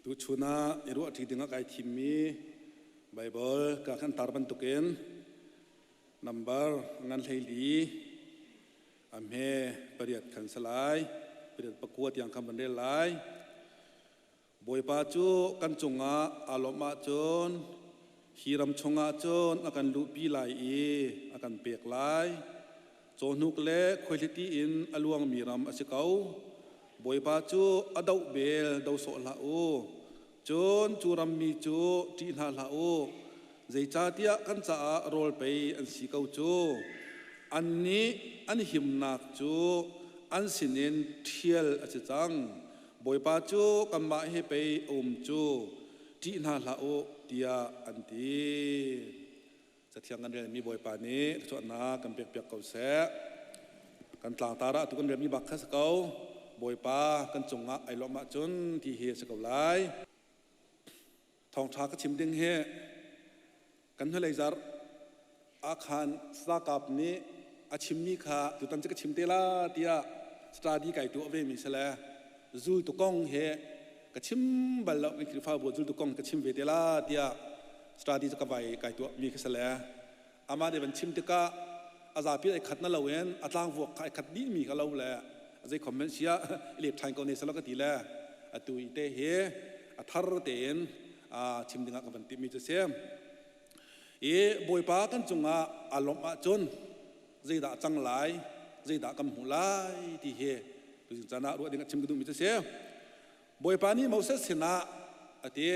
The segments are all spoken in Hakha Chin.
Tuchun ah i ruahṭi dingah kai thimmi Baibal ka kan tar bantukin nambar ngan 14 a hme 8 khan si lai, 8 9 tiang khan van rel lai. Bawipa cu kan cungah aa lawmh ahcun hi ram chungah cun a kan luhpi lai i a kan pek lai. Cawhnuk le khuaihliti in a luangmi ram a si ko. Bawipa cu a doh bel do sawh hlah u. Cun cu rammi cu ṭih hna hlah u. Zeicahtiah kan caah rawl pei an si ko cu. Annih an himnak cu an sinin ṭhial a si cang. Bawipa cu kanmah he pei a um cu. Ṭih hna hlah u, tiah an ti. Cathiang kan relmi Bawipa nih thluachuahnak kan pekpiak ko seh. Kan tlangtar ah atu kan relmi bak kha si ko. Bawipa kan cungah ai lawmh ahcun ti hi a si ko lai. Thawngṭha ka chim ding hi kan hnulei zarh ahkhan Sakap nih a chimmi kha tutan cu ka chim te la tiah study kai tuah ve mi si le zultu kong he ka chim bal lo kan Khrihfabu zultu kong ka chim ve te la tiah study cu ka vai kai tuah mi kha si le amah nih van chim tikah a zapi ai khat na lo in a tlangvuak kha ai khat dih mi kha lo le zei comment sia i let ṭhan ko ne selo ka ti le atu i te hi a thar tein chim dingah ka van timh mi cu si. I Bawipa kan cungah aa lawmh ahcun zeidah cang lai, zeidah kan hmuh lai ti hi tuzing caan ah ruah ding a chim ka duhmi cu si. Bawipa nih Moses sinah a ti,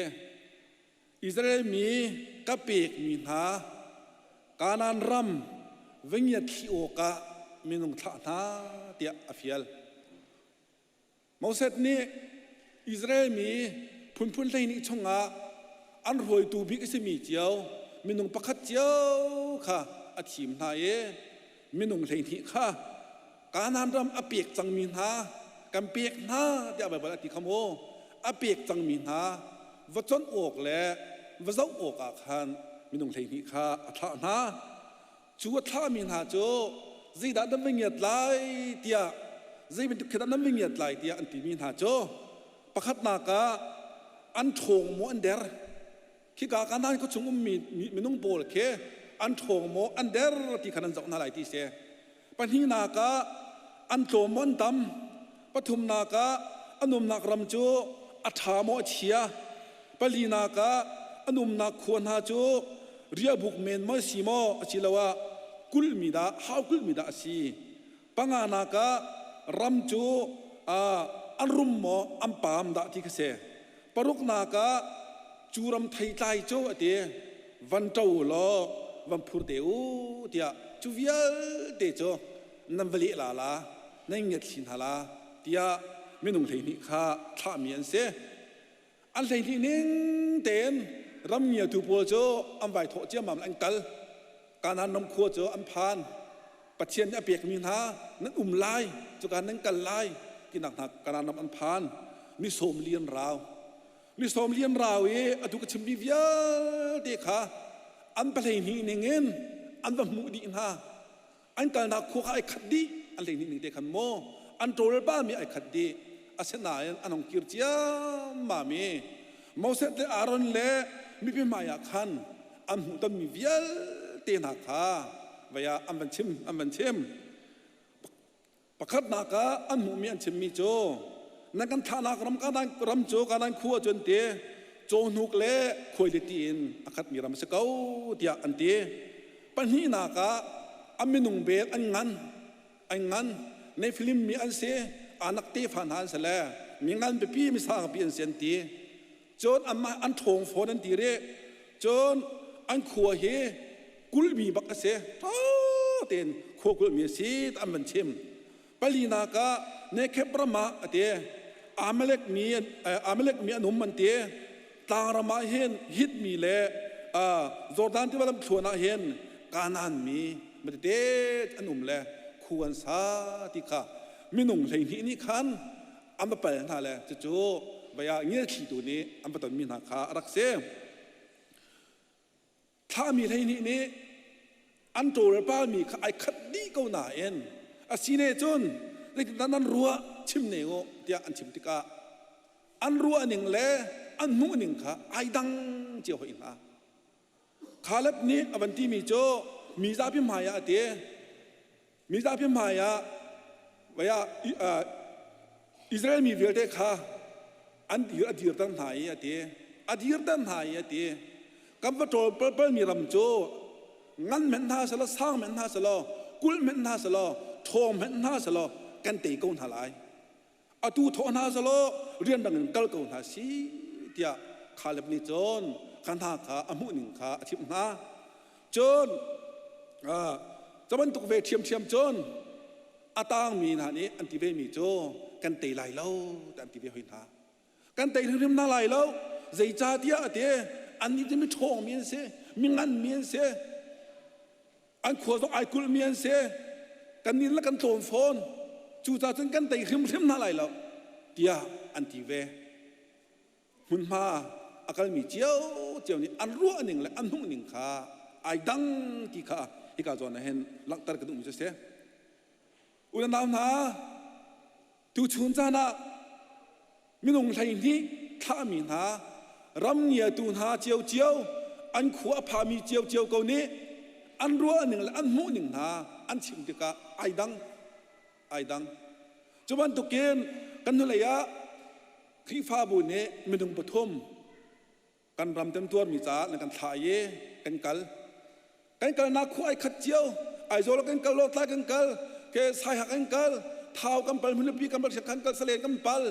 Israel mi ka pekmi hna Kanaan ram va ngiat thli awkah minung thlah hna tiah a fial. Moses nih Israel mi phunphun 12 chungah an hruaitu bik a simi cio minung pakhat cio kha a thim hna i minung 12 kha Kanaan ram a pek cangmi hna kan pek hna tiah Baibal a ti kha mu. A pek cangmi hna va conh awk le va zoh awkah khan minung 12 kha a thlah hna. Cu a thlahmi hna cu zeidah nan va ngiat lai tiah, zei bantuk khi dah nan va ngiat lai tiah an timi hna cu, pakhatnak ah an ṭhawng maw an der, khika Kanaan khuachung ummi minung pawl khi an ṭhawng maw an der ti kha nan zoh hna lai ti si. Pahnihnak ah an tlawm maw an tam, pathumnak ah an umnak ram cu a ṭha maw a chia, palinak ah an umnak khua hna cu riahbuk men maw si maw asiloah kulhmi dah hau kulhmi dah a si. Panganak ah ram cu an rum maw an paam dah ti kha si. Paruknak ah cu ram theitlai cu a ti, van ṭo u law van phur te u tiah cu vialte cu nan va leh la la, nan ngiat thli hna la tiah minung 12 kha thlahmi an si. An 12 ning tein ram ngiatu pawl cu an vai thawh ciammam, an kal. Kanaan ram khua cu an phan. Pathian nih a pekmi hna nan um lai, cuka nan kal lai tinak hna Kanaan ram an phan. Mi 40 an rau. Mi 40 an rau i atu ka chimmi vialte kha an pahlei-hnih ning in an va hmuh dih hna. An kalnak khua kha ai khat dih, an 12 ning te khan maw an ṭawl mi ai khat dih. Asinain an hong kir ciammam i Moses le Aaron le mipi hmaiah khan an hmuhtonmi vialte hna kha vei ah an van chim an van chim. Pakhatnak ah an hmuhmi an chimmi cu, nan kan thlahnak ram Kanaan ram cu, Kanaan khua cu an ti, cawhnuk le khuailiti in a khatmi ram a si ko tiah an ti. Pahnihnak ah a minung bel an ngan an ngan Nephilim mi an si, Anak tefa hna an si le mi ngan pipi, mi sangpi an si an ti. Cun anmah an ṭhawng fawn an ti rih. Cun an khua hi kulhmi bak a si, ṭha tein khua kulhmi a si an van chim. Palinak ah Nekheb ram ah a ti, Amalek mi Amalek mi an um an ti. Tlangram ah hin Hit mi le Jordan tiva lam thluan ah hin Kanaan mi matete an um le khu an sa ti kha minung 12 nih khan an va pal hna le cucu vei ah ngiathlitu nih an va tonmi hna kha a rak si. Thlahmi 12 nih an ṭawlpalmi kha ai khat dih ko nain a si ne cun zeitindah nan ruah, chim ne u tiah an chim tikah an ruah ning le an hmuh ning kha ai dang cio hoi hna. Caleb nih a van timi cu mi zapi hmai ah a ti. Mi zapi hmai ah vaya Israel mi vialte kha an dir a dirter hna i a ti. A dirter hna i a ti. Kan va ṭawl palpalmi ram cu ngan hmenh hna selaw, sang hmenh hna selaw, kulh hmenh hna selaw, ṭhawng hmenh hna selaw kan tei ko hna lai. Atu thawh hna selaw rianrang in kal ko hna si tiah Caleb nih cun kha hna kha a hmuhning kha a chimh hna. Cun cu bantuk ve ṭhiamṭhiam cun a tangmi hna nih an ti vemi cu kan tei lai lo tiah an ti ve hoi hna. Kan tei hrimhrim hna lai lo. Zeicahtiah a ti, annih cu mi ṭhawngmi an si, mi nganmi an si. An khua zong ai kulhmi an si. Kannih le kan tlawm fawn. Cucaah cun kan tei hrimhrim hna lai lo tiah an ti ve. Hmunhma a kalmi ciocio nih an ruah ning le an hmuh ning kha ai dang ti kha hika zawn ah hin langhter ka duhmi cu a si. U le nau hna, tuchun caan ah minung 12 thlahmi hna ram ngiatu hna ciocio an khua a phami ciocio ko nih an ruah ning le an hmuh ning hna an chim tikah ai dang ai dang. Cu bantukin kan hnulei ah Khrihfabu nih minung pathum kan ram temtuarmi caah nan kan thlah i kan kal. Kan kalnak khua ai khat cio. Aizawl kan kal, Lawngtlai kan kal, ke Saiha kan kal, Thau kan pal, Hmunlipi kan pal, Siangkhan kal, Salen kan pal,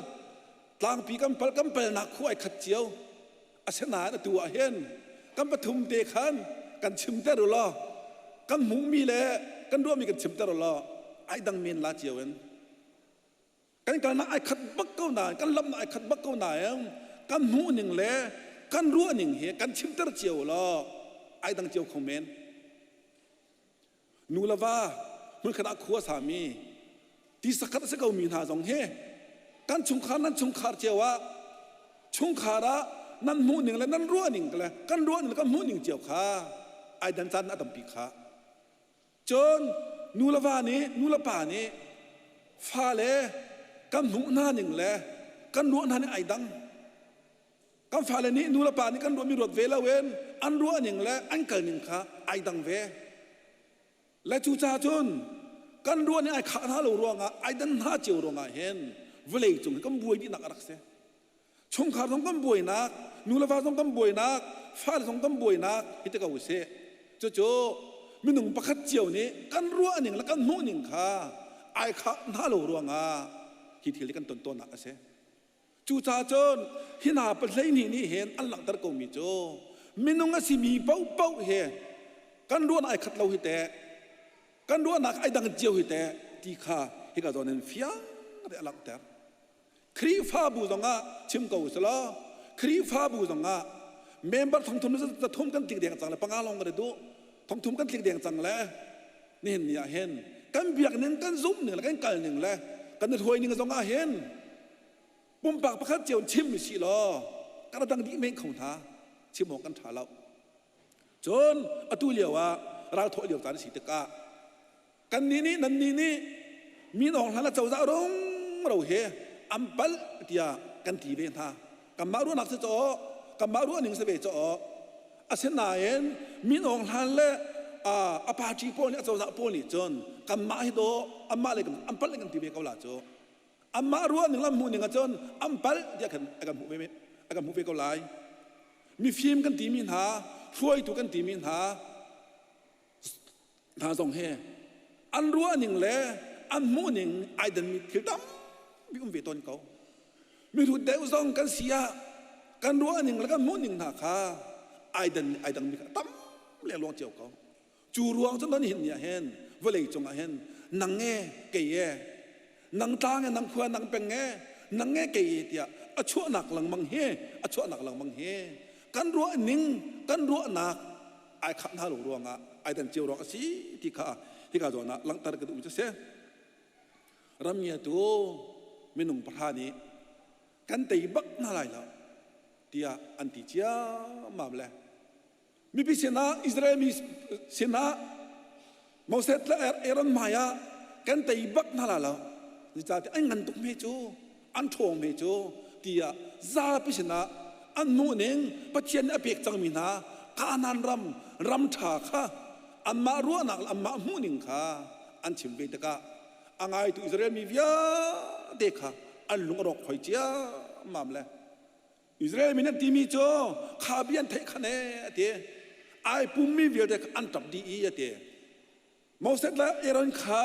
Tlangpi kan pal, kan palnak khua ai khat cio. Asinain atu ah hin kan pathum te khan kan chimter u law kan hmuhmi le kan ruahmi kan chimter u law ai dang men la cio in kan kalnak ai khat bak ko nain kan lamnak ai khat bak ko nain kan hmuh ning le kan ruah ning hi kan chimter cio law ai dang cio kho men. Nu le va hmunkhat ah khua sami ti sakhat a si ko mi hna zong hi kan chungkhar nan chungkhar cio ah chungkhar ah nan hmuh ning le nan ruah ning le kan ruah ning le kan hmuh ning cio kha ai dan caan a tampi kha. Cun nu le va nih nu le pa nih fale kan hmuh hna ning le kan ruah hna ning ai dang. Kan fale nih nu le pa nih kan ruahmi ruat ve loin an ruah ning le an kal ning kha ai dang ve. Le cucaah cun kan ruah ning ai khah hna lo ruangah ai dan hna cio ruangah hin vawlei cung hi kan buai dihnak a rak si. Chungkhar zong kan buainak, nu le va zong kan buainak, fale zong kan buainak hi ti ko usih. Cucu minung pakhat cio nih kan ruah ning le kan hmuh ning kha ai khah hna lo ruangah hi thil hi kan ton tawnnak a si. Cucaah cun hi hna 12 nih hin an langhter komi cu minung a simi paohpaoh hi kan ruahnak ai khat lo hi teh, kan ruahnak ai dang cio hi teh ti kha hika zawn in fiang te a langhter. Khrihfabu zongah chim ko selaw Khrihfabu zongah member thongthum zathum kan tlik deng cang le panga lawng kan duh thongthum kan tlik deng cang le nihin ni ah hin kan biak ning kan zumh ning le kan kal ning le kan i hruai ning zongah hin pumpak pakhat cio chim si law kan dang dih men kho hna chim awk kan ṭha lo. Cun atu lio ah ralthawh lio caan a si tikah kannih nih nannih nih min Aung Hlaing le cozah rungro he an palh tiah kan ti ve hna. Kanmah ruahnak si caw, kanmah ruahning si ve caw. Asinain Min Aung Hlaing le a party pawl nih a cozah pawl nih cun kanmah hi daw anmah le an palh kan ti ve ko la cu. Anmah ruahning le an hmuhning ahcun an palh tiah kan a kan hmuh ve a kan hmuh ve ko lai. Mifim kan timi hna, hruaitu kan timi hna, hna zong hi an ruahning le an hmuhning ai danmi thil tampi um ve tawn ko. Mihrut deuh zong kan si ah kan ruahning le kan hmuhning hna kha ai dan ai dangmi kha tam lengluang cio ko. Cu ruang cu nan hin ni ah hin vawlei cungah hin nang e kei e nang tlang e nang khua nang peng e nang e kei e tiah a chuahnak lengmang hi a chuahnak lengmang hi kan ruah ning kan ruahnak ai khah hna lo ruangah ai dan cio ruang a si ti kha hika zawn ah langhter ka duhmi cu si. Ramngiatu minung pahra nih kan tei bak hna lai lo tiah an ti ciammam le mipi sinah Israel mi sinah Moses le Aaron hmai ah kan tei bak hna lai lo zeicahtiah an ngan tuk hme cu an ṭhawng hme cu tiah zapi sinah. An hmuhning Pathian nih a pek cangmi hna Kanaan ram ram ṭha kha anmah ruahnak le anmah hmuhning kha an chim ve tikah a ngaitu Israel mi vialte kha an lung a rawk hoi ciammam le Israel mi nih an timi cu kha bia an theih khan ee a ti. Ai pummi vialte kha an ṭap dih i a ti. Moses le Aaron kha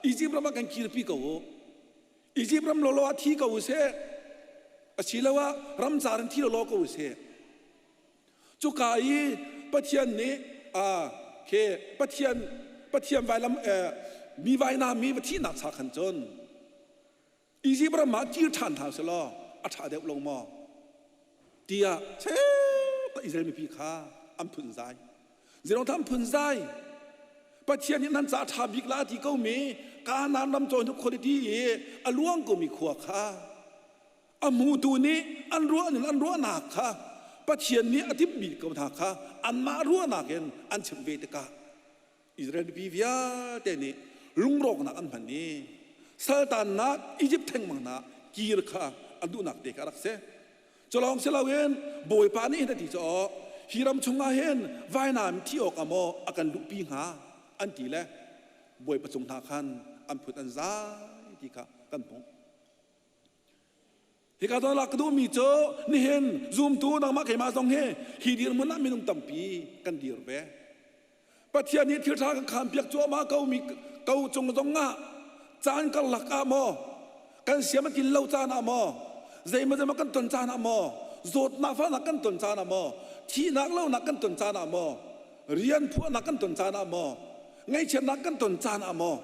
Izipt ram ah kan kirpi ko u. Izipt ram lawlaw ah thi ko u sih. Asiloah ramcar in thi lawlaw ko u sih. Cuka i Pathian nih khi Pathian Pathian vailam mi vainam mi va thihnak cha khan cun Izipt ram ah kir ṭhan hna seh law a ṭha deuh lo maw? Tiah cheu Israel mipi kha an phunzai. Zeirong an phunzai? Pathian nih nan ca ṭha bik la a ti komi Kanaan ram cawn quality i a luang komi khua kha a hmutu nih an ruah ning an ruahnak kha Pathian nih a timhmi ko hna kha anmah ruahnak in an chimh ve tikah Israel mipi vialte nih lungrawknak an hman i saltannak Izipt thengmang hna kir kha an duhnak te kha a rak si. Culawng si loin Bawipa nih hin a ti cu hi ram chungah hin vainam thi awk ah maw a kan luhpi hnga an ti le Bawipa cung hna khan an phun an zai ti kha kan hmuh. Hika zawn lak ka duhmi cu nihin zumtu nangmah keimah zong hi hi dirhmun ah minung tampi kan dir ve. Pathian nih thil ṭha kan khaan piak cuahmah ko mi ko cung zong ah caan karlak ah maw kan siam a tlin lo caan ah maw zeimaw zeimaw kan ton caan ah maw zawtnak fahnak kan ton caan ah maw thihnak lonak kan ton caan ah maw rian phuahnak kan ton caan ah maw ngaihchiatnak kan ton caan ah maw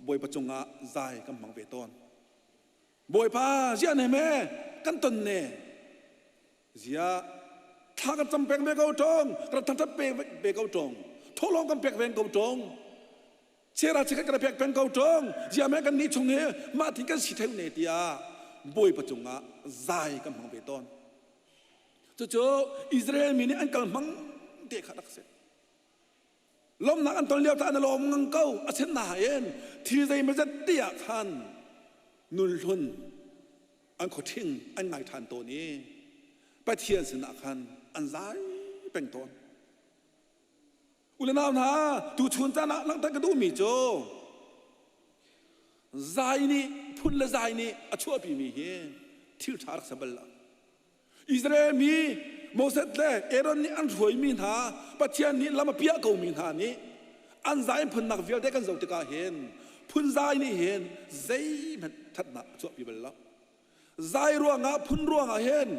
Bawipa cungah zai kan hmang ve tawn. Bawipa ziah ne me kan ton ne zia thla kan cam peng ve ko ṭong kan thangṭhat pe ve ko ṭong thawhlawm kan pek ven ko ṭong chera chikhat kan pek peng ko ṭong zia me kan nih chung hi mah thi kan si theu ne tiah Bawipa cungah zai kan hmang ve tawn. Cucu Israel mi nih an kal hmang te kha rak si. Lawmhnak an ton lio tah na lawm ngang ko. Asinain thil zeimawzat ti ah khan nunhlun an khuaṭhing an ngai ṭhan tawn i Pathian sinah khan an zai peng tawn. U le nau hna, tuchun caan ah langhter ka duhmi cu zai nih phun le zai nih a chuahpimi hi thil ṭha rak si bal lo. Israel mi Moses le Aaron nih an hruaimi hna Pathian nih lam a piah komi hna nih an zai phunnak vialte kan zoh tikah hin phunzai nih hin zeihmanh ṭhatnak a chuahpi bal lo. Zai ruangah phun ruangah hin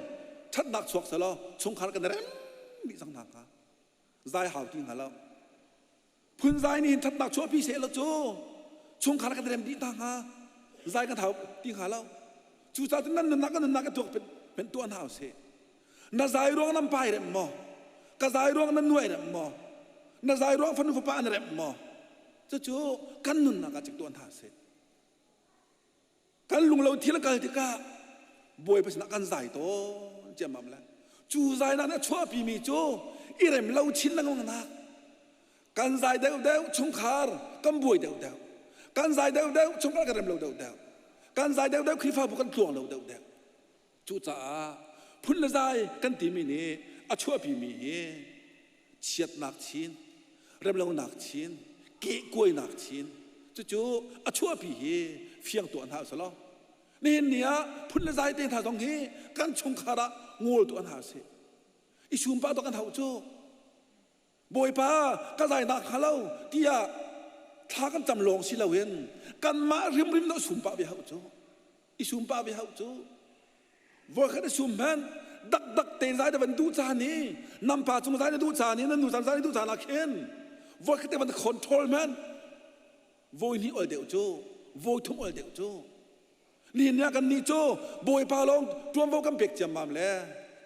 ṭhatnak chuak selaw chungkhar kan rem dih cang hna hnga. Zai hau ti hnga lo. Phunzai nih hin ṭhatnak chuahpi seh law cu chungkhar kan rem dih hna hnga. Zai kan hau ti hnga lo. Cucaah cun nan nunnak kan nunnak ka tuak pen tuah hna usih. Na zai ruang nan pai rem maw? Ka zai ruang nan nuai rem maw? Na zai ruang fanu fapa an rem maw? Cucu kan nunnak ah cik tuah hna usih. Kan lunglo thil a kal tikah Bawipa sinah kan zai tawn ciammam le cu zainak nih a chuahpimi cu i rem lo chin lengmangnak kan zai deuhdeuh chungkhar kan buai deuhdeuh kan zai deuhdeuh chungkhar kan rem lo deuhdeuh kan zai deuhdeuh Khrihfabu kan tluang lo deuhdeuh. Cucaah phun le zai kan timi nih a chuahpimi hi chiatnak chin, remlonak chin, kehkuainak chin, cucu a chuahpi hi fiang tuah hna usih law nihin ni ah phun le zai te hna zong hi kan chungkhar ah ngawl tuah hna usih. I sum pah kan hauh cu. Bawipa ka zai nak hnga lo tiah thla kan cam lawng si loin kanmah hrimhrim na sum pah ve hauh cu. I sum pah ve hauh cu. Voikhat i sum hmanh dakdak te zai na van duh caan i nam pa cung zai na duh caan i nan nu caan zai na duh caan ah khin voikhat te van control hmanh voi hnih ol deuh cu voi thum ol deuh cu nihin ni ah kan nih cu Bawipa lawng ṭuanvo kan pek ciammam le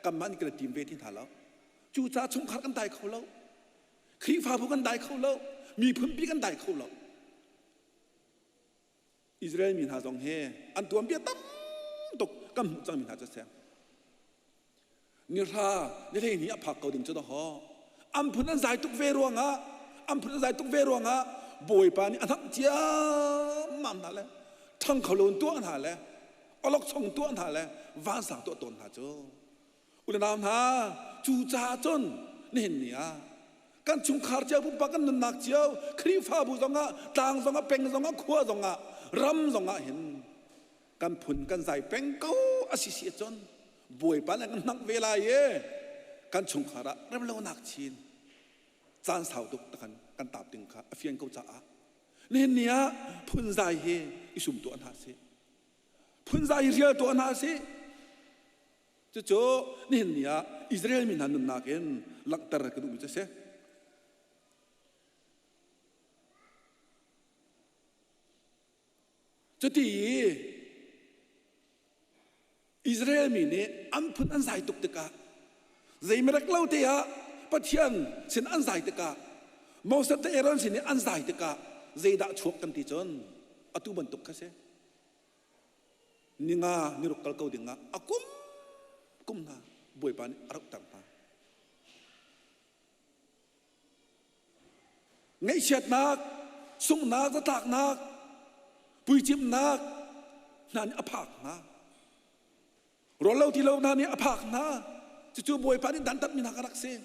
kanmah nih kan i tim ve ti hna lo. Cucaah chungkhar kan dai kho lo. Khrihfabu kan dai kho lo. Miphunpi kan dai kho lo. Israel mi hna zong hi an tuanbia tam tuk kan hmuh cangmi hna cu a si. Nihra ni 12 a phak ko ding cu dawh. An phun an zai tuk ve ruangah an phun an zai tuk ve ruangah Bawipa nih a hnamh ciammam hna le ṭhang kho lo in tuah hna le awlokchong tuah hna le vansang tuah tawn hna cu. Unau hna, cu caah cun nihin ni ah kan chungkhar cio pumpak kan nunnak cio Khrihfabu zongah tlang zongah peng zongah khua zongah ram zongah hin kan phun kan zai peng ko a si si cun Bawipa nih kan hnangh ve lai i kan chungkhar ah remlonak chin caan sau tuk kan kan tap ding kha a fian ko caah nihin ni ah phunzai hi i sum tuah hna sih phunzai hi rial tuah hna sih. Cucu nihin ni ah Israel mi hna nunnak in langhter ka duhmi cu a si. Cuti i Israel mi nih an phun an zai tuk tikah zeimerek lo te ah Pathian sin an zai tikah Moses le Aaron sin i an zai tikah zeidah chuak kan ti cun atu bantuk kha si. Ninga niruk kal ko dingah a kum kum hna Bawipa nih a rauhter hna. Ngaihchiatnak, sunghnak, zatlaknak, puicimhnak hna nih a phak hna. Rawl lo ti lo hna nih a phak hna. Cucu Bawipa nih dantatmi hna ka rak si.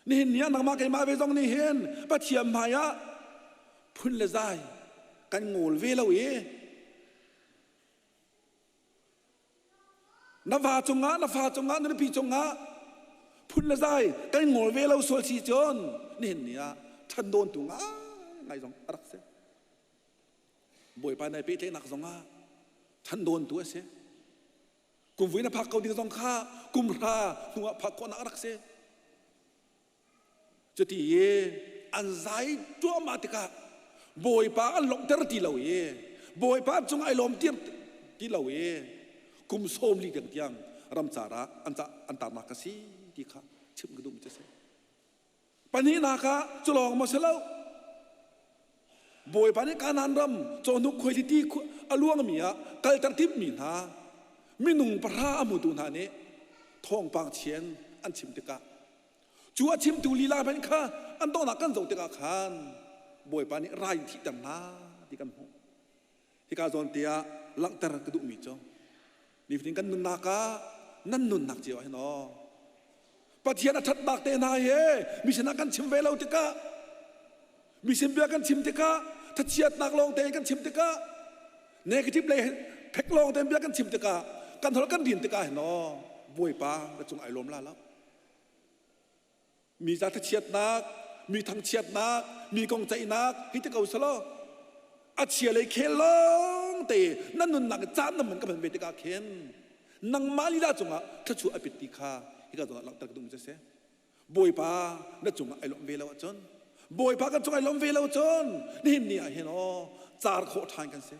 Nihin ni ah nangmah keimah ve zong nih hin Pathian hmai ah phun le zai kan ngawl ve lo i na va cungah na fa cungah na nupi cungah phun le zai kan ngawl ve lo sual si cun nihin ni ah ṭhan dawntu ngai zong a rak si. Bawipa nai pehtlaihnak zongah ṭhan dawntu a si. Kum vui na phak ko ding zong kha kum hra hnuah phak khawhnak a rak si. Cuti i an zai tuahmah tikah Bawipa an lawmhter ti lo i Bawipa cung ai lawm ti lo i kum 40 tiang tiang ramcar ah an an tarnak ka si ti kha chim ka duhmi cu a si. Pahnihnak ah cu lawng maw si lo Bawipa nih Kanaan ram cawhnuk khuailiti a luangmi ah kalter timhmi hna minung pahra a hmutu hna nih thawngpang chian an chim tikah cu a chimtu lila hmanh kha an donghnak kan zoh tikah khan Bawipa nih rai in thihter hna ti kan hmuh. Hika zawn te ah langhter ka duhmi cu nifatin kan nunnak ah nan nunnak cio ah hin aw Pathian a ṭhatnak te hna he mi sinah kan chim ve lo tikah mi sin bia kan chim tikah thachiatnak lawng tein kan chim tikah negative lei phek lawng tein bia kan chim tikah kan holh kan din tikah hin aw Bawipa na cung ai lawm la lo. Mi za thachiatnak, mi thangchiatnak, mi kong ceihnak hi ti ko selaw a chia lei khel lawng te nan nunnak caan na man ka hman ve tikah khin nangmah lila cungah thluachuah a pit ti kha hika zongah langhter ka duhmi cu a si. Bawipa na cungah ai lawmh ve lo ahcun Bawipa kan cungah ai lawmh ve lo cun nihin ni ah hin aw car khawh ṭhan kan si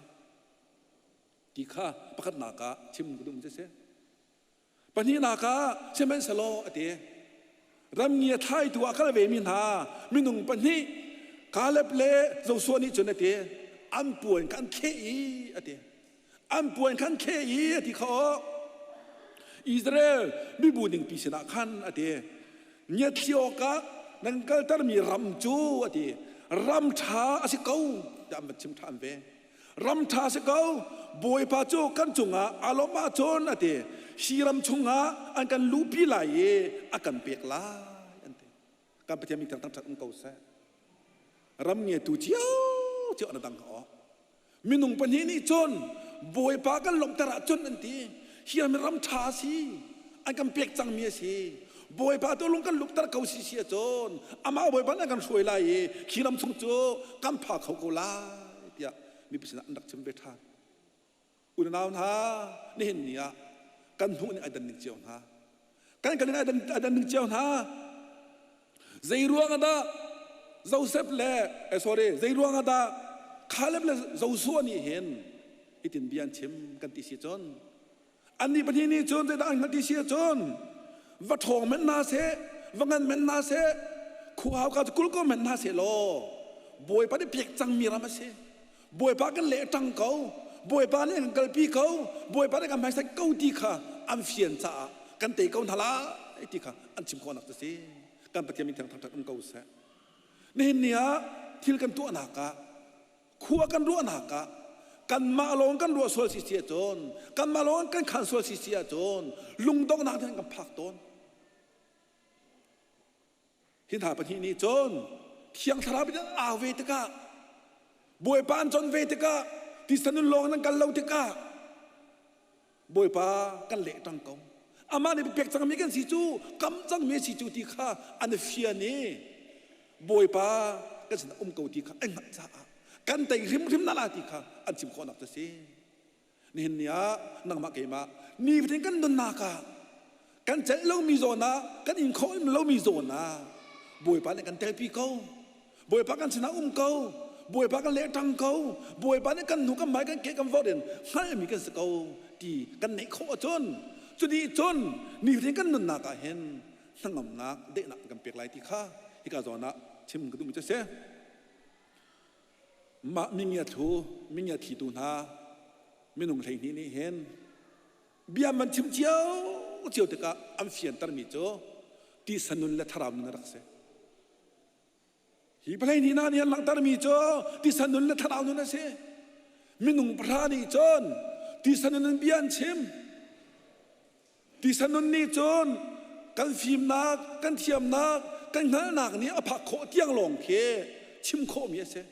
ti kha pakhatnak ah chim ka duhmi cu a si. Pahnihnak ah sihmanhsehlaw a ti. Ramngi a thlaitu ah kal vemi hna minung pahnih Kaleb le Joshua nih cun a ti. An puan kha an thleh i a ti. An puan kha an thleh i a ti kha aw. Israel mibu ningpi sinah khan a ti. Ngiathli awkah nan kaltermi ram cu a ti. Ram ṭha a si ko tiah an van chim ṭhan ve. Ram ṭha si ko, Bawipa cu kan cungah aa lawmh ahcun a ti. Hi ram chungah an kan luhpi lai i a kan pek lai an ti. Kan Pathian min thang thangṭhat um ko seh. Ram ngetu cio an dang awk. Minung pahnih nih cun Bawipa kan lawmhter ahcun an ti. Hi ram ram ṭha a si. An kan pek cangmi a si. Bawipa tu lung kan lukter ko si si ahcun amah Bawipa nih a kan hruai lai i khi ram chung cu kan pha kho ko lai tiah mipi sinah an rak chim ve ṭhan. Unau hna, nihin ni ah kan hmuh ning ai dan ning cio hna. Kan kalin ai dan ning cio hna. Zei ruang ah dah Joseph le eh, sorry, zei ruang ah dah Caleb le Joshua nih hin hitin bia an chim kan ti si cun Annih pahnih nih cun zeidah an hngalh ti si ahcun va ṭhawng men hna seh, va ngan men hna seh, khua hauka cu kul ko men hna seh law Bawipa nih pek cangmi ram a si. Bawipa kan leh ṭang ko. Bawipa nih an kan kalpi ko. Bawipa nih kan hmaisat ko ti kha an fian caah kan tei ko hna lai ti kha an chim khawhnak cu si. Kan Pathian min thiang thangṭhat um ko seh. Nihin ni ah thil kan tuahnak ah khua kan ruahnak ah. Kanmah lawng kan ruah sual si si ahcun, kanmah lawng kan khan sual si si ahcun lungdonghnak nih kan phak tawn. Hi hna pahnih nih cun Thiang Thlarau in an au ve tikah, Bawipa an con ve tikah, tisa nun lawng nan kal lo tikah, Bawipa kan leh ṭang ko. Amah nih pek cangmi kan si cu, kam cangmi si cu ti kha an fian i Bawipa kan sinah um ko ti kha an hngalh caah kan tei hrimhrim na la ti kha an chim khawhnak cu a si. Nihin ni ah nangmah keimah nifatin kan nunnak ah kan celh lomi zawn ah kan in khawh lomi zawn ah Bawipa nih kan telpi ko. Bawipa kan sinah um ko. Bawipa kan leh ṭang ko. Bawipa nih kan hnu kan hmai kan ke kan vorh in hngalhmi kan si ko ti kan neih khawh ahcun cuti cun nifatin kan nunnak ah hin hnangamnak dehnak kan pek lai ti kha hika zawn ah chim ka duhmi cu a si. Mah mingiathlu mingiathlitu hna minung 12 nih hin bia man chim cio cio tikah an fiantermi cu tisa nun le thlarau nun a rak si. Hi palei nih hna nih an langhtermi cu tisa nun le thlarau nun a si. Minung pahra nih cun tisa nun in bia an chim. Tisa nun nih cun kan fimnak, kan thiamnak, kan hngalhnak nih a phak khawh tiang lawng khi chim khawhmi a si.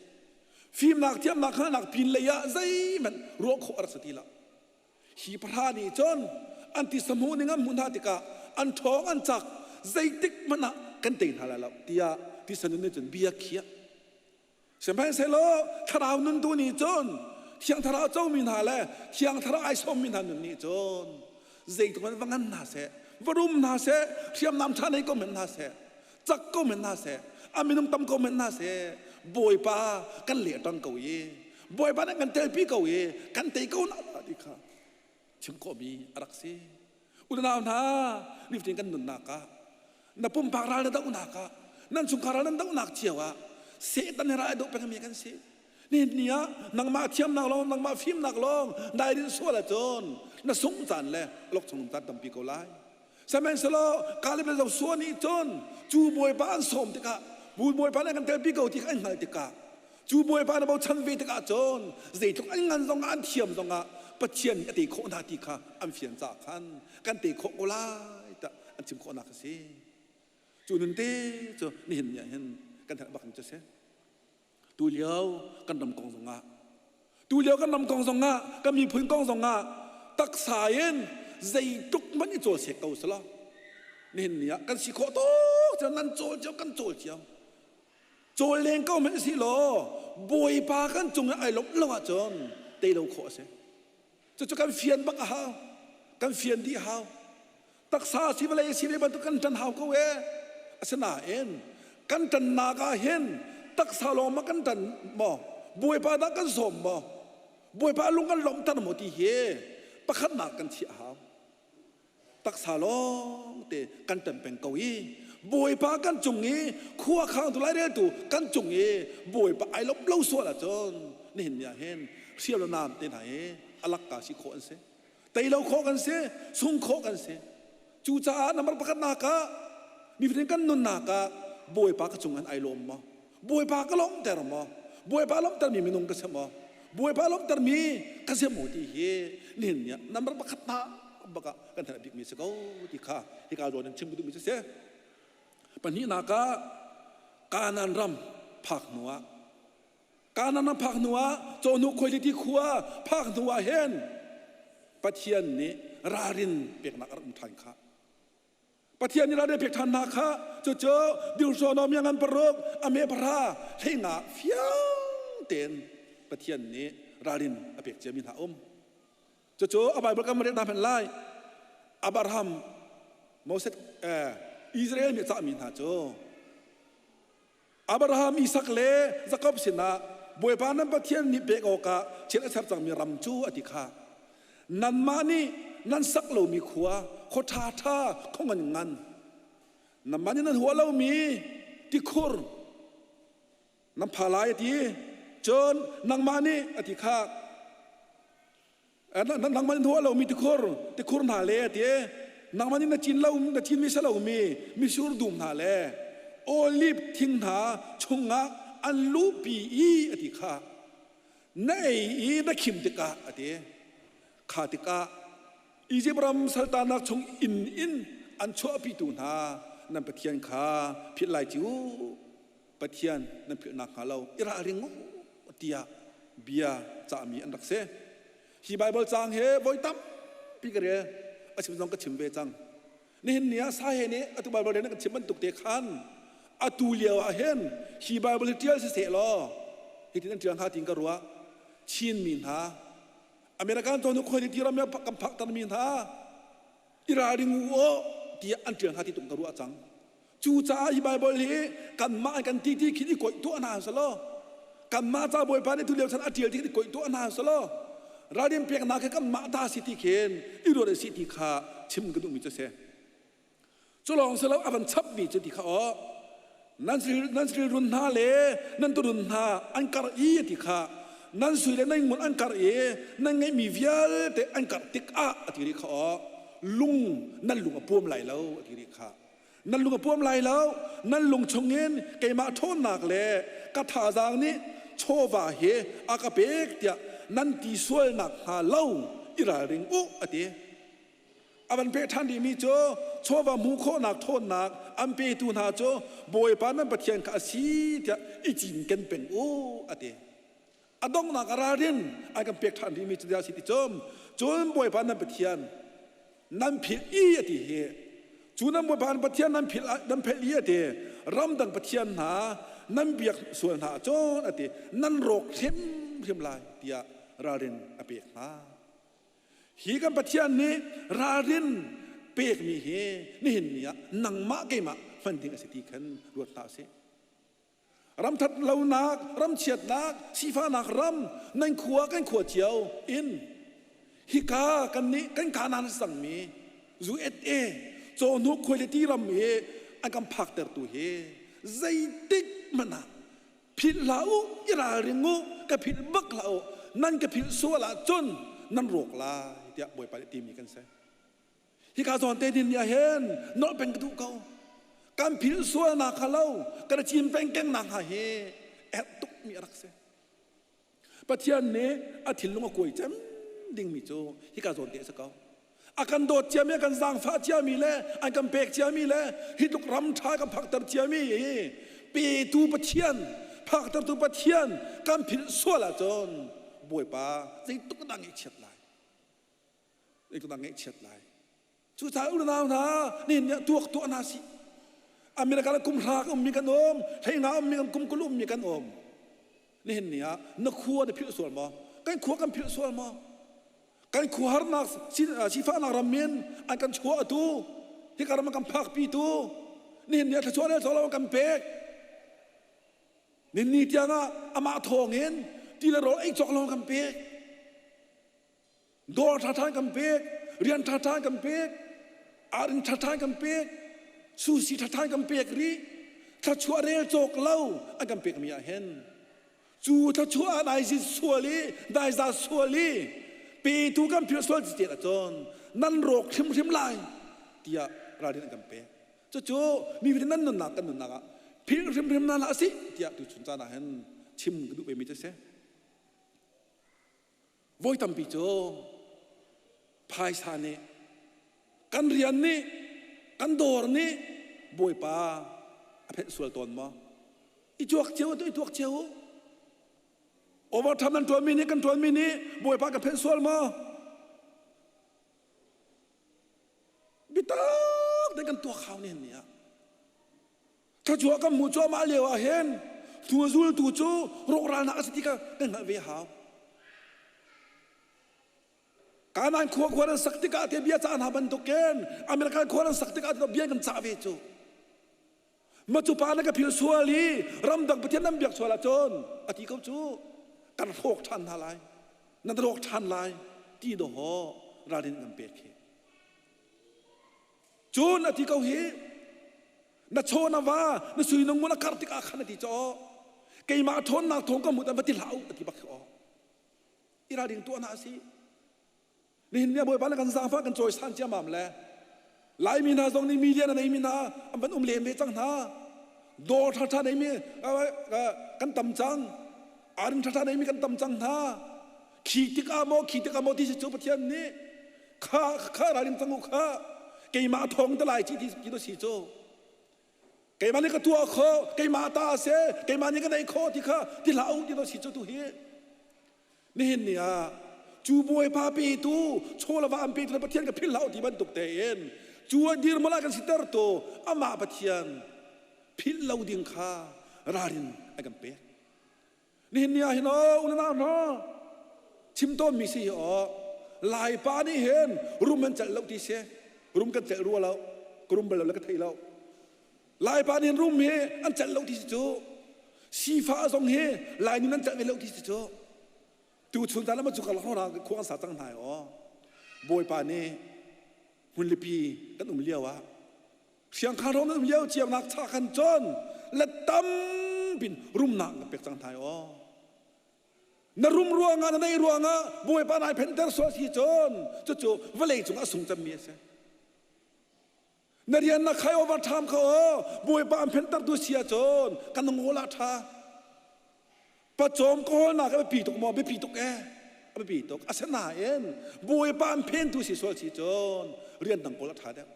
Fimnak, thiamnak, hngalhnak pin lei ah zeihmanh ruah khawh a rak si ti lo. Hi pahra nih cun an tisa hmuh ning an hmuh hna tikah an ṭhawng an cak zeitik hmanh ah kan tei hna lai lo tiah tisa nun nih cun bia khiah. Sihmanhsehlaw thlarau nun tu nih cun Thiang Thlarau comi hna le Thiang Thlarau ai sawmmi hna nun nih cun zeitluk in va ngan hna seh, va rum hna seh, hriamnam ṭha nei ko men hna seh, cak ko men hna seh, a minung tam ko men hna seh, Bawipa kan leh ṭang ko i Bawipa nih kan telpi ko i kan tei ko na ti kha chim khawhmi a rak si. Unau hna, nifatin kan nunnak ah na pumpak ral na dohnak ah nan chungkhar ral nan dohnak cio ah Satan he ral ai doh pengmi kan si. Nihin ni ah nangmah thiamnak lawng nangmah fimnak lawng dai din sual ahcun na sung caan le lok chung caan tampi ko lai. Sihmanhsehlaw Kaleb le Joshua nih cun cu bawipa an sawm tikah bu bawipa nih kan telpi ko ti kha an hngalh tikah Cu Bawipa na bochan ve tikah cun zeitluk an ngan zongah an thiam zongah Pathian nih a tei khawh hna ti kha an fian caah khan kan tei khawh ko lai tiah an chim khawhnak a si. Cu nun te cu nihin ni ah hin kan herh bak mi cu a si. Tu lio kan ram kong zongah tu lio kan ram kong zongah kan miphun kong zongah taksa in zeitluk hmanh i cawl sek ko selaw nihin ni ah kan si khawh tuk cu nan cawl cio kan cawl cio Cawl leng ko hmanh si law Bawipa kan cung i ai lawmh lo ahcun tei lo khawh a si. Cucu kan fian bak a hau. Kan fian dih hau. Taksa si vawlei si ve bantuk kan ṭan hau ko e. Asinain kan ṭannak ah hin taksa lawng ma kan ṭan maw? Bawipa dah kan sawm maw? Bawipa lung kan lawmhter maw ti hi pakhatnak kan chiah hau. Taksa lawngte kan ṭem peng ko i Bawipa kan cung i khua khangtu laireltu kan cung i Bawipa ai lawmh lo sual ahcun nihin ni ah hin hrial le naam te hna hi a lakka si khawh an si. Tei lo khawh kan si, sung khawh kan si. Cucaah nambar pakhatnak ah nifatin kan nunnak ah Bawipa ka cung an ai lawm maw? Bawipa ka lawmhter maw? Bawipa lawmhtermi minung ka si maw? Bawipa lawmhtermi ka si maw ti hi nihin ni ah nambar pakhat hna bak ah kan theih bikmi si ko ti kha hika zawn in chim ka duhmi cu si. Pahnihnak ah Kanaan ram phak hnu ah Kanaan ram phak hnu ah Cawhnuk khuailiti khua phak hnu ah hin Pathian nih ralrin peknak a rak um ṭhan kha. Pathian nih ralrin pek ṭhan hna kha cucu Deuteronomy ngan paruk a me pahra hleinga fiang tein Pathian nih ralrin a pek ciami hna um. Cucu a Bible kan rel hna hmanh lai. Abraham, Moses, eh, Israel mi a cahmi hna cu Abraham, Isak le Jakob sinah Bawipa nan Pathian nih pek awkah chiat a ser cangmi ram cu a ti kha. Nanmah nih nan sak lomi khua, khua ṭhaṭha, khua ngan ngan, nanmah nih nan huah lomi tikhur nan pha lai a ti. Cun nangmah nih a ti kha Nangmah nih huah lomi tikhur tikhur hna le a ti nangmah nih na cin lo na cinmi si lomi misur dum hna le oliv thing hna chungah an luhpi i a ti kha. Na ei i na khim tikah a ti. Kha tikah Izipt ram saltanak chung inn in an chuahpitu hna nan Pathian kha philh lai ci u. Pathian nan philh nakhnga lo i ralring u tiah bia cahmi an rak si. Hi Baibal caang he voi tampi ka rel. A chim zong ka chim ve cang. Nihin ni ah Sahe nih atu Baibal rian kan chim bantuk te khan atu lio ah hin hi Baibal hi ṭial siseh law hitin an ṭial hnga tiin ka ruah. Chinmi hna American cawhnuk khoi ti ram kan phaktermi hna i ralring u aw tiah an ṭial hnga ti tung ka ruah cang. Cucaah hi Baibal hi kanmah kan ti ti khin i koih tuah hna selaw kanmah ca Bawipa nih tulio chan a ṭial ti khin i koih tuah hna selaw ralrin peknak hi kanmah ta si ti khin i ruat si ti kha chim ka duhmi cu a si. Cu lawng si lo a van chapmi cu ti kha aw nan nan run hna le nan turun hna an karh i ti kha nan sui le nan ngun an karh i nan ngeihmi vialte an karh tikah a ti rih kha aw lung nan lung a puam lai lo a ti rih kha Nan lung a puam lai lo. Nan lung chungin keimah ṭhawnnak le ka thazaang nih chawva hi a ka pek tiah nan ti sual nakhnga lo i ralring u, a ti. A van peh ṭhan rihmi cu chawva hmuh khawhnak ṭhawnnak an petu hna cu Bawipa nan Pathian kha a si tiah i cinken peng u, a ti. A donghnak a ralrin an kan pek ṭhan rihmi cu a si ti cum cun Bawipa nan Pathian nan philh i a ti hi cu nan Bawipa nan Pathian nan philh nan phelh i a ti ramdang pathian hna nan biak sual hna ahcun a ti nan rawk hrimhrim lai tiah ralrin a pek hna. Hi kan Pathian nih ralrin pekmi hi nihin ni ah nangmah keimah hman ding a si ti khan ruat hna usih. Ramthat lonak, ramchiatnak, sifahnak ram, nan khua kan khua cio in hika kan nih kan kanan cangmi USA cawhnuk khuailiti ram hi an kan phaktertu hi zeitik hmanh ah philh hlah u i ralring u ka philh bak hlah u nan ka philh sual ahcun nan rawk lai tiah Bawipa nih timi kan si. Hika zawn te din nih ahhin nolh peng ka duh ko. Kan philh sualnak kha lo, kan cim peng kengnak hnga hi erh tukmi a rak si. Pathian nih a thinlung a kuai cem dingmi cu hika zawn te a si ko. A kan dawt ciami, a kan zaangfah ciami le an kan pek ciami le hi tluk ram ṭha kan phakter ciami hi petu Pathian, phaktertu Pathian kan philh sual ahcun Bawipa zeitluk dah ngaihchiat lai. Zeitluk dah ngaihchiat lai. Cucaah unau hna nihin nih tuak tuah hna sih. America ah kum hra ka ummi kan um, hleinga ummi kan kum 20 ummi kan um. Nihin ni ah na khua na philh sual maw? Kan khua kan philh sual maw? Kan khua harnak sifahnak ram in an kan chuah tu, hika ram an kan phakpi tu, nihin ni ah thluachuah le lo kan pek. Nihin ni tiang ah amah thawng in ti le rawl ei cawk lo kan pek. Dawr ṭhaṭha kan pek, rian ṭhaṭha kan pek, arinn ṭhaṭha kan pek, sushi ṭhaṭha kan pek rih. Thluachuah rel cawk lo an kan pekmi ah hin cu thluachuah ah dai zit sual i dai za sual i petu kan philh sual ti ahcun nan rawk hrimhrim lai tiah ralrin an kan pek. Cucu mi vialte nan nunnak kan nunnak ah philh hrimhrim hna hlah sih tiah tuchun caan ah hin chim ka duh vemi cu a si. Voi tampi cu phaisa nih kan rian nih kan dawr nih Bawipa a phenh sual tawn maw? I tuak cio tu i tuak cio u. Overtime nan ṭuanmi nih kan ṭuanmi nih Bawipa ka phenh sual maw? Bitak te kan tuak hau ni ni ah. Thluachuah kan hmuh cuahmah lio ah hin hnu zultu cu rawkralnak a si ti kha kan hngalh ve hau. Kanaan khua khua nan sak tikah te bia cah hna bantukin American khua nan sak tikah bia kan cah ve cu. Ma cu pa na ka phil sual i ramdang pathian nan biak sual ahcun a ti ko cu kan hrawk ṭhan hna lai nan rawk ṭhan lai ti dawh ralrin kan pek hi. Cun a ti ko hi na chaw na va na sui na ngun a karh tikah khan a ti caw keimah ṭhawnnak thawng ka hmuh va ti hlah u a ti bak khi aw i ralring tuah hna a si nihin ni bawipa na kan zaangfah kan cawisan ciammam le Laimi hna zong nih media na neimi hna an van um len ve cang hna dawr ṭhaṭha neimi kan tam cang. Arin ṭhaṭha neimi kan tam cang hna. Khi tikah maw, khi tikah maw ti si cu Pathian nih kha kha ralring cang u kha keimah thawng te lai ci ti ti si cu. Keimah nih ka tuah kho, keimah ta a si, keimah nih ka neih kho ti kha ti hlah u ti si cu tu hi. Nihin ni ah cu Bawipa petu chawlava an petu Pathian ka philh hlah u ti bantuk tein cu a dirhmun ah kan siter tu amah Pathian philh lo ding kha ralrin a kan pek. Nihin ni ah hin aw unau hna chim tawnmi si hi aw Laipa nih hin rum an celh lo ti si rum kan celh rua lo ka rum bal lo le ka thei lo Laipa nih rum hi an celh lo ti si cu sifah zong hi Lai nun an celh ve lo ti si cu tu chun caan ah cu ka khua kan sa cang hna aw Bawipa nih hmunlipi kan um lio ah siangkhang rom um lio ciamnak cha khan cun le tampin rumnak na pek cang hna aw na rum ruangah na neih ruangah Bawipa nai phenter sual si cun cucu vawlei cung a sung cemmi a si Na rian na khai overtime kha aw Bawipa an phentertu si ahcun kan ngawl ah ṭha. Pacawm ka hawlnak a biapi tuk maw? Biapi tuk eh. A biapi tuk. Asinain Bawipa an phentu si sual si cun rian dang kawl a ṭha deuh.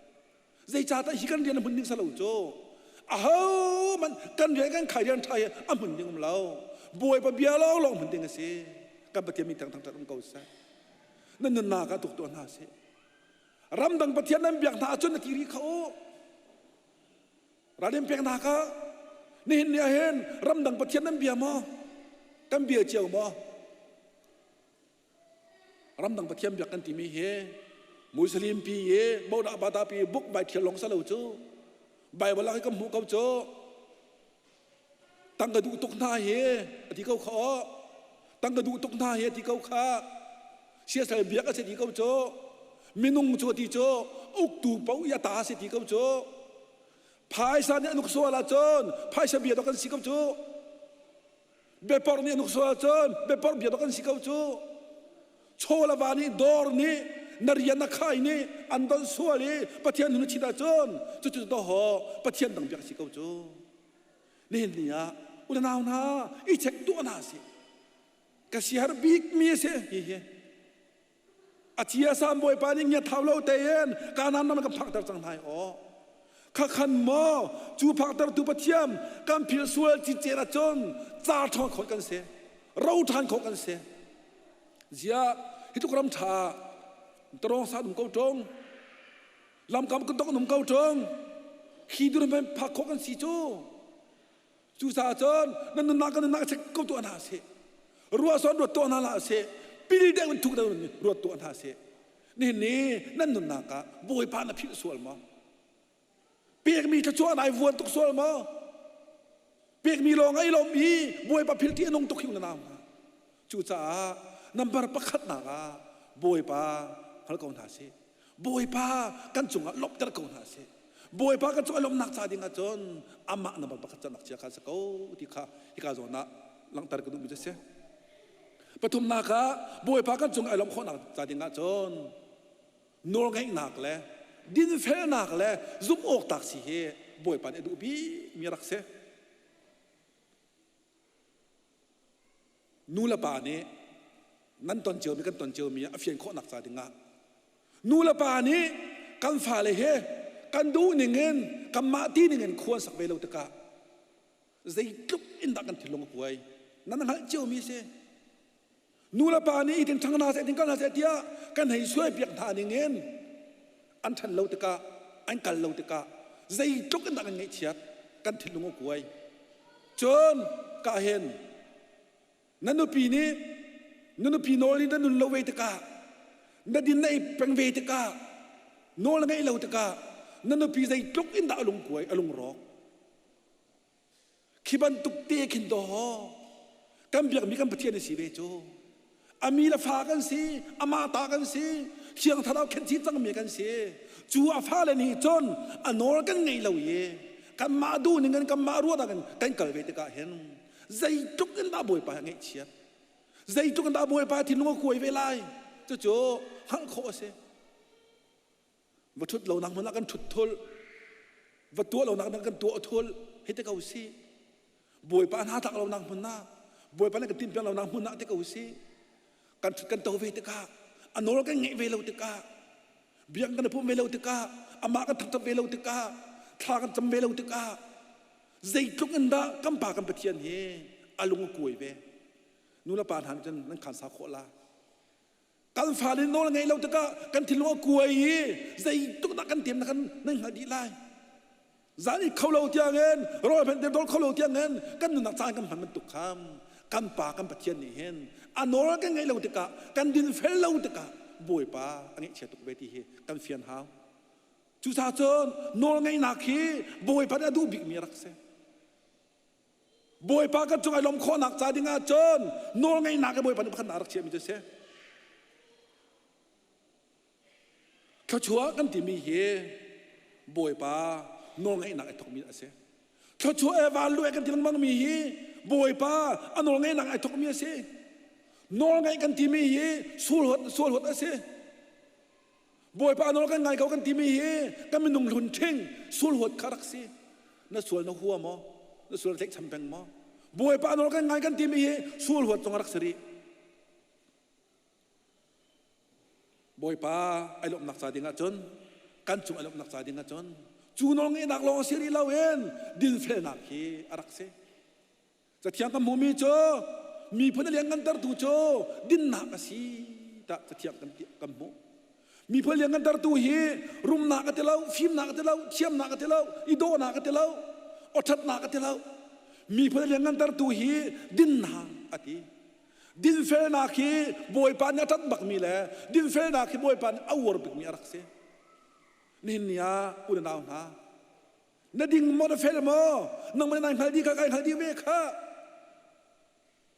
Zeicahtiah hi kan rian a hmun ding salo cu. Aho man kan rian kan khai rian ṭha hi a hmun ding um lo. Bawipa bia lawnglawng hmun ding a si. Kan Pathian min thang thangṭhat um ko seh. Na nunnak ah tuk tuah hna sih. Ramdang pathian nan biak hna ahcun na ti rih kha u. Ralrin pek hna kha. Nihin ni ah hin ramdang pathian nan bia maw? Kan bia cio maw? Ramdang pathian biak kan timi hi Muslim pi i bodah bata pi buk bai thial long salo cu Bible ah kan hmuh ko cu Tangka duh tuk hna hi a ti ko kha aw. Tangka duh tuk hna hi a ti ko kha. Siasal biak a si ti ko cu. Minung cu a ti cu uktu paoh i a ta a si ti ko cu. Phaisa nih an uk sual ahcun phaisa bia dok an si ko cu. Biaporh nih an uk sual ahcun biaporh bia dok an si ko cu. Chaw le va nih dawr nih na rian na khai nih an don sual i Pathian hun na chit ahcun cucu dawhaw Pathian dang biak a si ko cu. Nihin ni ah unau hna i check tuah hna sih. Ka siar bik mi a si hi hi. A chia sam bawipa nih ngiat thau lo tein Kanaan ram kan phakter cang hna aw. Kha khan maw cu phaktertu Pathian kan philh sual cicet ahcun ca ṭhawn khawh kan si. Ro ṭhan khawh kan si. Ziah hi tluk ram ṭha tarong sa dum ko ṭung. Lamkam kan tok num ko ṭung. Khi dur men phak khawh kan si cu. Cucaah cun nan nunnak kan nunnak check ko tuah hna sih. Ruah sawn ruat tuah hna hlah sih. Pil deuh in thuk deuh in ruat tuah hna sih. Nihin ni nan nunnak ah Bawipa na philh sual maw? Pekmi thluachuah nai vuan tuk sual maw? Pekmi lawng ai lawm i Bawipa philh ti a nung tuk hi na nau hna. Cucaah number pakhatnak ah Bawipa hngal ko hna sih. Bawipa kan cungah lawmhter ko hna sih. Bawipa kan cungah lawmhnak ca ding ahcun amah number pakhat cannak chia kha si ko ti kha hika zawn ah langhter ka duhmi cu a si. Pathumnak ah Bawipa kan cungah i lawmh khawhnak ca ding ahcun nawlngaihnak le dinfelnak le zumh awk tak si hi Bawipa nih a duh bikmi rak si. Nu le pa nih nan ton ciomi kan ton ciomi a fian khawhnak ca dingah nu le pa nih kan fale he kan duh ningin kanmah ti ningin khua sak ve lo tikah zeitluk in dah kan thinlung a kuai nan hngalh ciomi si Nu le pa nih itin ṭhang hna seh, itin kal hna seh tiah kan hei suai piak hna ningin an ṭhan lo tikah, an kal lo tikah zeitluk in dah kan ngaihchiat, kan thinlung a kuai. Cun ka hin na nupi nih na nupi nawl in na nun lo ve tikah na din na ei peng ve tikah nawl na ngeih lo tikah na nupi zeitluk in dah a lungkuai a lungrawk Khi bantuk te khin daw kan biakmi kan Pathian a si ve cu. A mi le fa kan si, amah ta kan si, Thiang Thlarau khenhchih cangmi kan si. Cu a fale nih cun a nawl kan ngei lo i kanmah duh ning in kanmah ruah in kan kal ve tikah hin zeitluk in dah Bawipa ngaihchiat zeitluk in dah Bawipa thinlung a kuai ve lai cucu hngalh khawh a si. Va ṭhut lonak hmun ah kan ṭhut thul. Va tuah lonak dang kan tuah thul. Hei te ko si. Bawipa hna tlak lonak hmun ah. Bawipa nih kan timh piak lonak hmun ah ti ko usih. Kan ṭhut kan to ve tikah, a nawl kan ngeih ve lo tikah, biak kan i pumh ve lo tikah, amah kan thangṭhat ve lo tikah, thla kan cam ve lo tikah, zeitluk in dah kan Pa kan Pathian hi a lung a kuai ve. Nu le pa hna nih cun nan khan sa khawh la. Kan fale nawl ngeih lo tikah kan thinlung a kuai i zeitluk dah kan tem na kan nan hngalh dih lai. Zan i kho lo tiangin rawl phen dol kho lo tiangin kan nunnak caan kan hman bantuk kham kan pa kan Pathian nih hin a nawl kan ngeih lo tikah kan din fel lo tikah Bawipa a ngeihchia tuk ve ti hi kan fian hau. Cucaah cun nawl ngeihnak hi Bawipa nih a duh bikmi a rak si. Bawipa kan cung ai lawm khawhnak ca ding ah cun nawl ngeihnak i Bawipa nih pakhatnak rak chiahmi cu a si. Thluachuah kan timi hi Bawipa nawlngeihnak ai thawkmi a si. Thluachuah e van lu e kan ti lengmangmi hi Bawipa a nawlngeihnak ai thawkmi a si. Nawlngeih kan timi hi sualhuat sualhuat a si. Bawipa nawl kan ngai ko kan timi hi kan minung hlun ṭhing sulhuat kha rak si. Na sual na hua maw? Na sual tlaihcham peng maw? Bawipa nawl kan ngai kan timi hi sulhuat zong a rak si rih. Bawipa ai lawmhnak ca ding ahcun kan cung ai lawmhnak ca ding ahcun cu nawl ngeihnak lawng si rih loin dinfelnak hi a rak si. Cathiang kan hmuhmi cu miphun a lianngantertu cu dinnak a si tah cathiang kan, kan hmuh. Miphun lianngantertu hi rumnak a ti lo, fimnak a ti lo, thiamnak a ti lo, i dawhnak a ti lo, awṭhatnak a ti lo. Miphun a lianngantertu hi dinnak a ti. Dinfelnak hi Bawipa nih a ṭanh bakmi le dinfelnak hi Bawipa nih a uar bikmi a rak si. Nihin ni ah u le nau hna, Na ding maw na fel maw? Nangmah nai hngal dih kha kai hngal dih ve kha.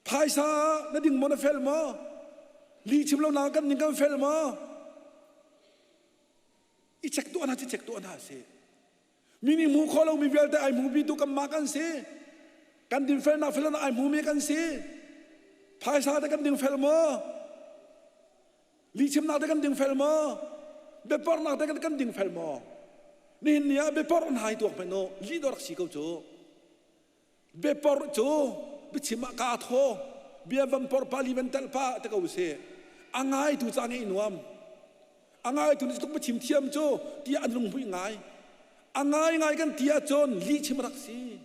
Phaisa na ding maw na fel maw? Li chim lo na kan ning kan fel maw? I check tuah hna si check tuah hna si. Mi nih hmu kho lo mi vialte ai hmu bi tu kan mah kan si. Kan din fel na fel na ai hmu mi kan si. Phaisa te kan ding fel maw? Lihchimnak te kan dingfel maw? Biaporhnak te kan dingfel maw? Nihin ni ah biaporh hna hi tuak hmanh u, lih dawh rak si ko cu. Biaporh cu biachim ah kaa thaw, bia van porh pa li van telh pa te ko si. A ngaitu ca ngeih nuam. A ngaitu nih tuk biachim thiam cu tiah an lunghmuih ngai. A ngai ngai kan ti ahcun lihchim rak si.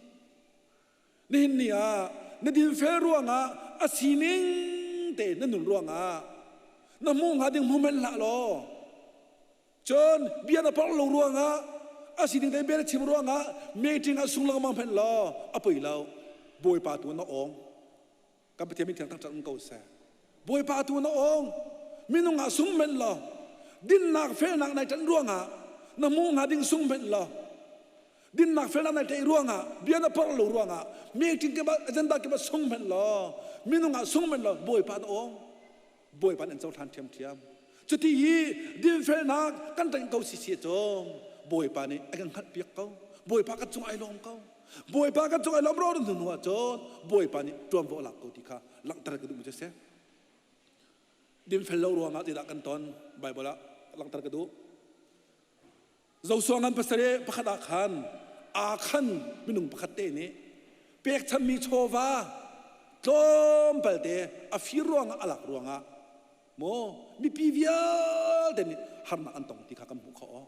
Nihin ni ah na dinfel ruangah a sining te na nun ruangah na hmuh hnga ding hmu men hlah law cun bia na porh lo ruangah a sining te bia na chim ruangah meeting ah sung lengmang hmenh law a poi lo Bawipa tu na awng kan Pathian min thiang thangṭhat um ko seh Bawipa tu na awng minung ah sung hmenh law dinnak felnak nai ṭanh ruangah na hmuh hnga ding sung hmenh law dinnak felnak nai ṭaih ruangah bia na porh lo ruangah meeting kip ah agenda kip ah sung hmenh law minung ah sung hmenh law Bawipa na awng Bawipa nih an cohlan ṭhiamṭhiam cuti hi dinfelnak kan ṭanh ko si si cu Bawipa nih a kan hngalhpiak ko Bawipa kan cung ai lawm ko Bawipa kan cung ai lawm ro hnu ah cun Bawipa nih ṭuanvo a lak ko ti kha langhter ka duhmi cu si dinfel lo ruangah tidah kan ton Bible ah langhter ka duh Joshua ngan pasarih pakhat ah khan aa khan minung pakhat te nih pekchanmi chawva tlawmpal te a fir ruangah a lak ruangah maw mipi vialte nih harnak an tong ti kha kan hmuh khawh.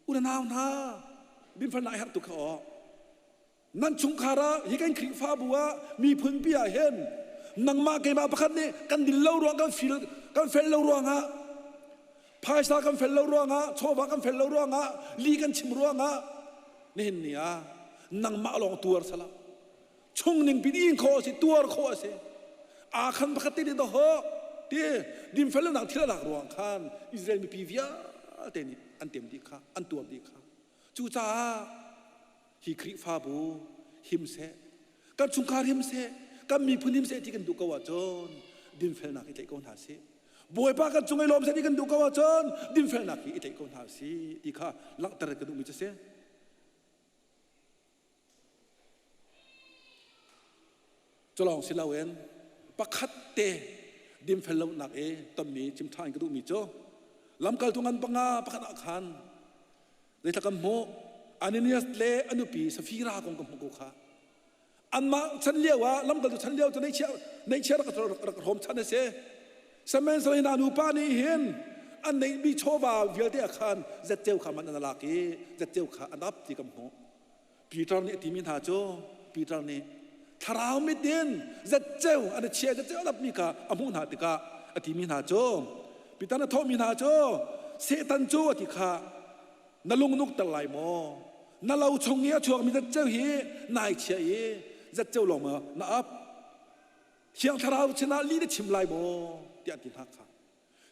U le nau hna, dinfelnak i harh tuk kha aw. Nan chungkhar ah hi kan Khrihfabu ah miphun pi ah hin nangmah keimah pakhat nih kan dil lo ruang kan fil kan fel lo ruangah phaisa kan fel lo ruangah chawva kan fel lo ruangah li kan chim ruangah nihin ni ah nangmah lawng tuar sala chung ning pin in khawh a si tuar khawh a si aa khan pakhat te nih ho ti dinfel lonak thil a lak ruang khan Israel mipi vialte nih an tem dih kha an tuar dih kha cucaah hi Khrihfabu him seh kan chungkhar him seh kan miphun him seh ti kan duh ko ahcun dinfelnak i tlaih ko hna sih Bawipa kan cung i lawm seh ti kan duh ko ahcun dinfelnak hi i tlaih ko hna sih ti kha langhter ka duhmi cu si. Cu lawng si loin pakhat te dinfel lonak i tonmi chim ṭha in ka duhmi cu lamkaltu ngan panga pakhat ah khan zeithla kan hmuh Ananias le a nupi Safira kong ka hmuh ko kha. Anmah chan lio ah lamkaltu chan lio cu neihchiah neihchiah rak rak hrawm chan a si. Sihmanhsehlaw hi hna nupa nih hin an neihmi chawva vialte ah khan zatceu kha man an lak i zatceu kha an ap ti kan hmuh. Peter nih a timi hna cu Peter nih thlarau mit in zatceu an i chiah zatceu an apmi kha a hmuh hna tikah a timi hna cu Peter na thawhmi hna cu Satan cu a ti kha na lung nukter lai maw? Na lo chung i a chuakmi zatceu hi nai chia i zatceu lawng maw na ap? Thiang Thlarau sinah lih na chim lai maw? tiah an ti hna kha.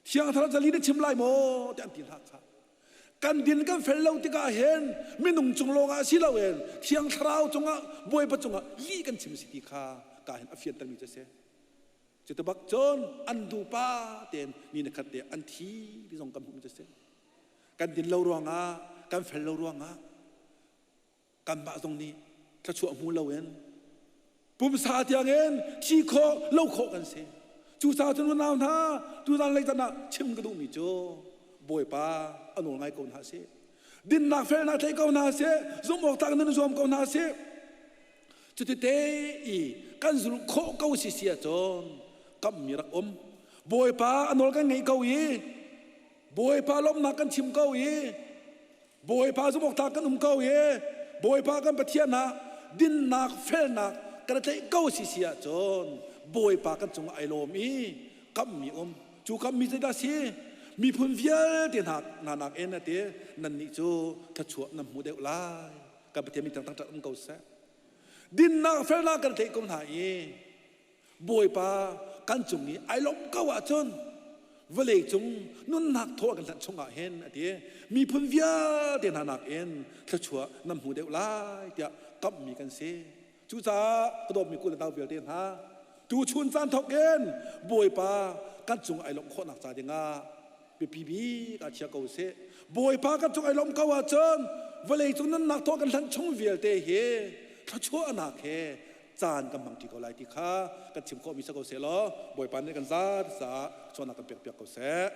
Thiang Thlarau ca lih na chim lai maw? tiah an ti hna kha. Kan din kan fel lo tikah hin minung cung lawngah si loin Thiang Thlarau cungah Bawipa cungah lih kan chim si ti kha ka hin a fiantermi cu a si. Cuti bak cun an dupa tein mi na khat te an thi ti zong kan hmuhmi cu a si. Kan din lo ruangah, kan fel lo ruangah kanmah zong nih thluachuah hmu loin pumsa tiangin thi khawh lo khawh kan si. Cucaah cun unau hna, tuzan lei tan ah chim ka duhmi cu Bawipa a nawl ngai ko hna sih. Dinnak felnak tlai ko hna sih, zumh awk tlak nan zuam ko hna sih. Cuti te i kan zulh khawh ko si si ahcun kammi rak um. Bawipa a nawl kan ngeih ko i Bawipa lawmhnak kan chim ko i Bawipa zumhawktlak kan um ko i Bawipa kan Pathian ah dinnak felnak kan tlaih ko si si ahcun Bawipa kan cungah ai lawm i kammi um cu kammi zeidah si miphun vialte hna hna nakin a ti nannih cu thluachuah nan hmu deuh lai kan Pathian min thangthat um ko seh dinnak felnak kan tlaih ko hna i Bawipa kan cung i ai lawmh ko ahcun vawlei cung nunnak thaw kan hlanh chungah hin a ti miphun vialte hna nakin thluachuah nan hmu deuh lai tiah kamhmi kan si. Cucaah ka dawtmi ku le nau vialte hna tuchun caan thawk in Bawipa kan cung ai lawmh khawhnak ca dingah biapi bik ah chia ko sih. Bawipa kan cung ai lawmh ko ahcun vawlei cung nunnak thaw kan hlanh chung vialte hi thluachuahnak he caan kan hmang ṭi ko lai ti kha kan chim khawhmi si ko seh law Bawipa nih kan zat caah chuahnak kan pek piak ko seh.